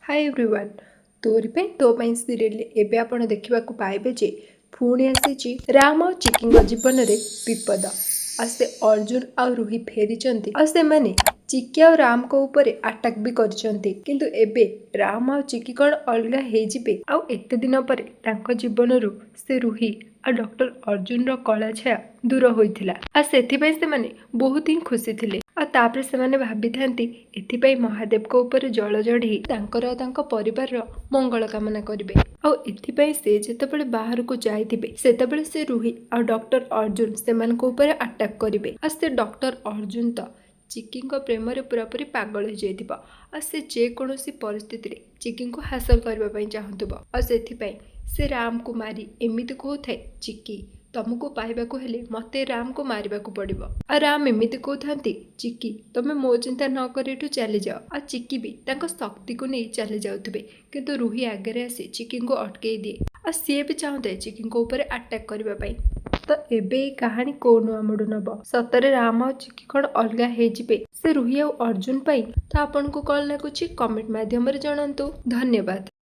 High everyone, ତୋରି ପାଇଁ ତୋ ପାଇଁ ସିରିଏଲରେ ଏବେ ଆପଣ ଦେଖିବାକୁ ପାଇବେ ଯେ ପୁଣି ଆସିଛି ରାମ ଆଉ ଚିକିଙ୍କ ଜୀବନରେ ବିପଦ। ଆଉ ସେ ଅର୍ଜୁନ ଆଉ ରୁହି ଫେରିଛନ୍ତି ଆଉ ସେମାନେ ଚିକି ଆଉ ରାମଙ୍କ ଉପରେ ଆଟାକ୍ ବି କରିଛନ୍ତି। କିନ୍ତୁ ଏବେ ରାମ ଆଉ ଚିକି କ'ଣ ଅଲଗା ହେଇଯିବେ? ଆଉ ଏତେ ଦିନ ପରେ ତାଙ୍କ ଜୀବନରୁ ସେ ରୁହି ଆଉ ଡକ୍ଟର ଅର୍ଜୁନର କଳା ଛାୟା ଦୂର ହୋଇଥିଲା ଆଉ ସେଥିପାଇଁ ସେମାନେ ବହୁତ ହିଁ ଖୁସି ଥିଲେ। ଆଉ ତାପରେ ସେମାନେ ଭାବିଥାନ୍ତି ଏଥିପାଇଁ ମହାଦେବଙ୍କ ଉପରେ ଜଳ ଚଢ଼େଇ ତାଙ୍କର ଆଉ ତାଙ୍କ ପରିବାରର ମଙ୍ଗଳ କାମନା କରିବେ। ଆଉ ଏଥିପାଇଁ ସେ ଯେତେବେଳେ ବାହାରକୁ ଯାଇଥିବେ, ସେତେବେଳେ ସେ ରୁହି ଆଉ ଡକ୍ଟର ଅର୍ଜୁନ ସେମାନଙ୍କ ଉପରେ ଆଟାକ୍ କରିବେ। ଆଉ ସେ ଡକ୍ଟର ଅର୍ଜୁନ ତ ଚିକିଙ୍କ ପ୍ରେମରେ ପୁରାପୁରି ପାଗଳ ହେଇଯାଇଥିବ ଆଉ ସେ ଯେକୌଣସି ପରିସ୍ଥିତିରେ ଚିକିଙ୍କୁ ହାସଲ କରିବା ପାଇଁ ଚାହୁଁଥିବ। ଆଉ ସେଥିପାଇଁ ସେ ରାମକୁ ମାରି ଏମିତି କହୁଥାଏ, "ଚିକି, ତମକୁ ପାଇବାକୁ ହେଲେ ମୋତେ ରାମକୁ ମାରିବାକୁ ପଡ଼ିବ।" ଆଉ ରାମ ଏମିତି କହୁଥାନ୍ତି, "ଚିକି, ତମେ ମୋ ଚିନ୍ତା ନ କରି ଏଠୁ ଚାଲିଯାଅ।" ଆଉ ଚିକି ବି ତାଙ୍କ ଶକ୍ତିକୁ ନେଇ ଚାଲି ଯାଉଥିବେ, କିନ୍ତୁ ରୁହି ଆଗରେ ଆସି ଚିକିଙ୍କୁ ଅଟକେଇ ଦିଏ ଆଉ ସିଏ ବି ଚାହୁଁଥାଏ ଚିକିଙ୍କ ଉପରେ ଆଟାକ୍ କରିବା ପାଇଁ। ତ ଏବେ ଏଇ କାହାଣୀ କୋଉ ନୂଆ ମୋଡ଼ ନବ? ସତରେ ରାମ ଆଉ ଚିକି କ'ଣ ଅଲଗା ହେଇଯିବେ ସେ ରୁହି ଆଉ ଅର୍ଜୁନ ପାଇଁ? ତ ଆପଣଙ୍କୁ କ'ଣ ଲାଗୁଛି, କମେଣ୍ଟ ମାଧ୍ୟମରେ ଜଣାନ୍ତୁ। ଧନ୍ୟବାଦ।